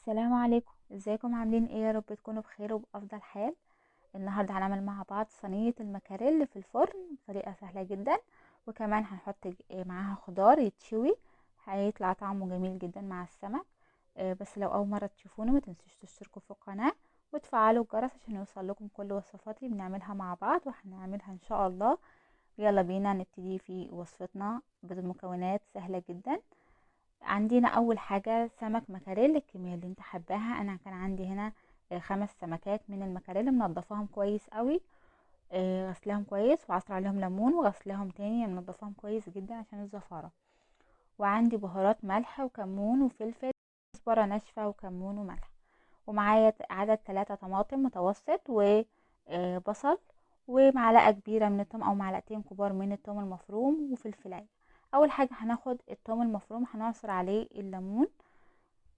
السلام عليكم، ازيكم؟ عاملين ايه؟ يا رب تكونوا بخير وبافضل حال. النهارده هنعمل مع بعض صينية المكاريل في الفرن بطريقة سهلة جدا، وكمان هنحط معاها خضار يتشوي، هيطلع طعمه جميل جدا مع السمك. بس لو اول مرة تشوفوني ما تنسوش تشتركوا في القناة وتفعلوا الجرس عشان يوصل لكم كل وصفاتي بنعملها مع بعض وهنعملها ان شاء الله. يلا بينا نبتدي في وصفتنا بمكونات سهلة جدا. عندنا اول حاجة سمك مكاريل، الكمية اللي انت حباها. انا كان عندي هنا 5 سمكات من المكاريل، منضفاهم كويس قوي، غسلاهم كويس وعصر عليهم ليمون وغسلاهم تاني، منضفاهم كويس جدا عشان الزفاره. وعندي بهارات ملح وكمون وفلفل، كزبره ناشفة وكمون وملح، ومعايا عدد 3 طماطم متوسط وبصل، ومعلقة كبيرة من التوم او معلقتين كبار من التوم المفروم، وفلفلايه. اول حاجة هناخد التوم المفروم هنعصر عليه الليمون.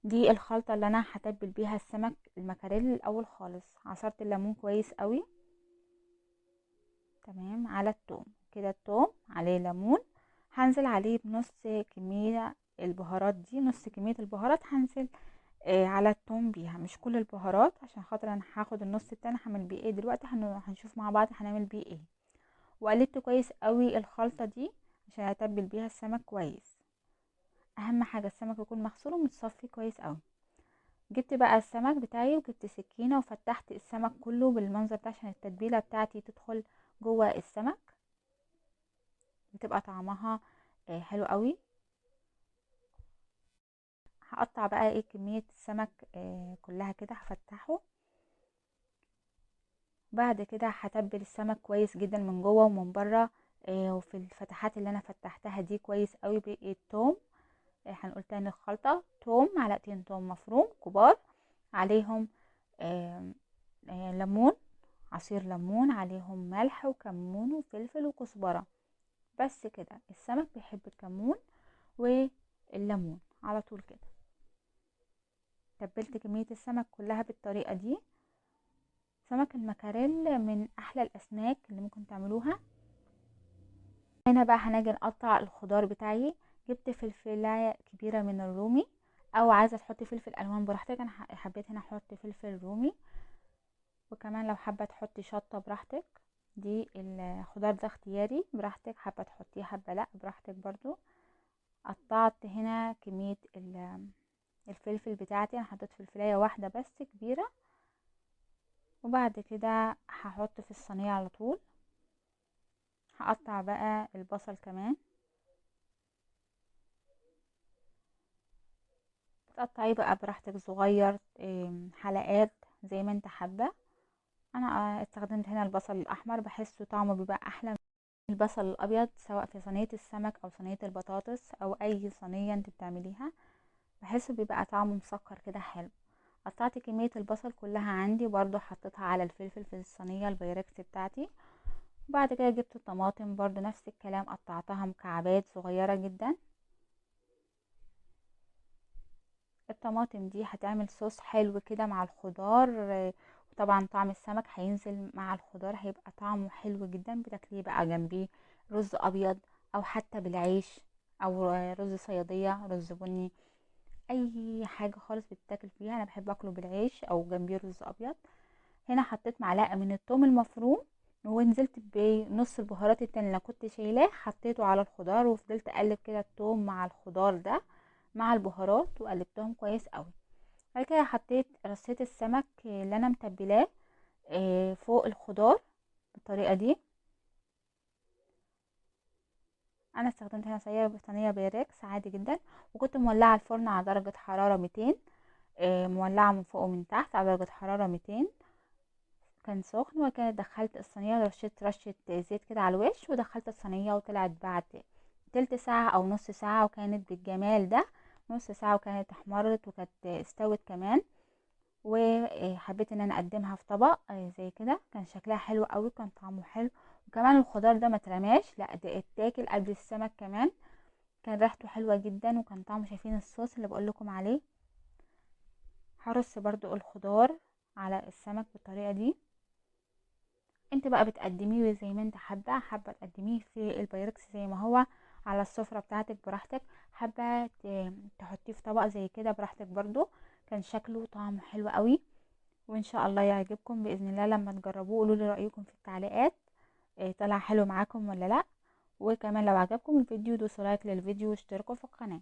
دي الخلطة اللي انا هتبل بيها السمك المكاريل الاول خالص. عصرت الليمون كويس قوي تمام على التوم كده، التوم عليه ليمون. هنزل عليه بنص كمية البهارات دي، نص كمية البهارات هنزل على التوم بيها، مش كل البهارات عشان خاطر انا هاخد النص التاني هعمل بيه ايه دلوقتي، هنشوف مع بعض هنعمل بيه ايه. وقلبت كويس قوي الخلطة دي عشان اتبل بيها السمك كويس. اهم حاجة السمك يكون مغسول ومتصفي كويس قوي. جبت بقى السمك بتاعي وجبت سكينة وفتحت السمك كله بالمنظر ده عشان التتبيله بتاعتي تدخل جوه السمك، بتبقى طعمها حلو قوي. هقطع بقى كمية السمك كلها كده، هفتحه. بعد كده هتبل السمك كويس جدا من جوه ومن بره، وفي الفتحات اللي انا فتحتها دي كويس قوي بالثوم. هنقول تاني الخلطة: توم، معلقتين توم مفروم كبار، عليهم ليمون، عصير ليمون، عليهم ملح وكمون وفلفل وكزبره. بس كده. السمك بيحب الكمون والليمون على طول كده. تبلت كمية السمك كلها بالطريقة دي. سمك المكاريل من احلى الاسماك اللي ممكن تعملوها. هنا بقى هنيجي نقطع الخضار بتاعي. جبت فلفلايه كبيرة من الرومي، او عايزه تحطي فلفل الوان براحتك، انا حبيت هنا احط فلفل رومي، وكمان لو حابة تحطي شطه براحتك. دي الخضار ده اختياري براحتك، حابة تحطيه حابة لا براحتك برضو. قطعت هنا كمية الفلفل بتاعتي، انا حطيت فلفلايه واحدة بس كبيرة. وبعد كده هحط في الصينية على طول. هقطع بقى البصل كمان، تقطعيه بقى براحتك صغير، حلقات زي ما انت حابة. انا استخدمت هنا البصل الاحمر، بحسه طعمه بيبقى احلى من البصل الابيض، سواء في صينية السمك او صينية البطاطس او اي صينية انت بتعمليها، بحسه بيبقى طعمه مسكر كده حلو. قطعت كمية البصل كلها عندي برضو، حطيتها على الفلفل في الصينية البايركس بتاعتي. وبعد كده جبت الطماطم برضو نفس الكلام، قطعتها مكعبات صغيرة جدا. الطماطم دي هتعمل صوص حلو كده مع الخضار، وطبعا طعم السمك هينزل مع الخضار، هيبقى طعمه حلو جدا. بتاكليه بقى جنبيه رز ابيض، او حتى بالعيش، او رز صياديه، رز بني، اي حاجة خالص بتتاكل فيها. انا بحب اكله بالعيش او جنبيه رز ابيض. هنا حطيت معلقه من الثوم المفروم، ونزلت بنص البهارات التانية اللي كنت شايلاه، حطيته على الخضار، وفضلت اقلب كده الثوم مع الخضار ده مع البهارات، وقلبتهم كويس قوي. بعد كده رصيت السمك اللي انا متبلاه، فوق الخضار بالطريقة دي. انا استخدمت هنا صينية بايركس عادي جدا، وكنت مولعه الفرن على درجه حرارة 200، مولعه من فوق ومن تحت على درجه حرارة 200، كان سخن. وكانت دخلت الصينية، رشيت رشه زيت كده على الوش، ودخلت الصينية، وطلعت بعد تلت ساعة او نص ساعة، وكانت بالجمال ده. نص ساعة وكانت احمرت وكانت استوت كمان. وحبيت ان انا اقدمها في طبق زي كده، كان شكلها حلو قوي، كان طعمه حلو. وكمان الخضار ده ما اترماش، لا ده اتاكل قبل السمك كمان، كان ريحته حلوة جدا وكان طعمه، شايفين الصوص اللي بقول لكم عليه. هرص برضو الخضار على السمك بالطريقة دي. انت بقى بتقدميه زي ما انت حابة، حابة تقدميه في البايركس زي ما هو على السفرة بتاعتك براحتك، حابة تحطيه في طبق زي كده براحتك برضو. كان شكله وطعمه حلو قوي، وان شاء الله يعجبكم باذن الله. لما تجربوه قولوا لي رايكم في التعليقات، طلع حلو معاكم ولا لا. وكمان لو عجبكم الفيديو دوسوا like للفيديو واشتركوا في القناة.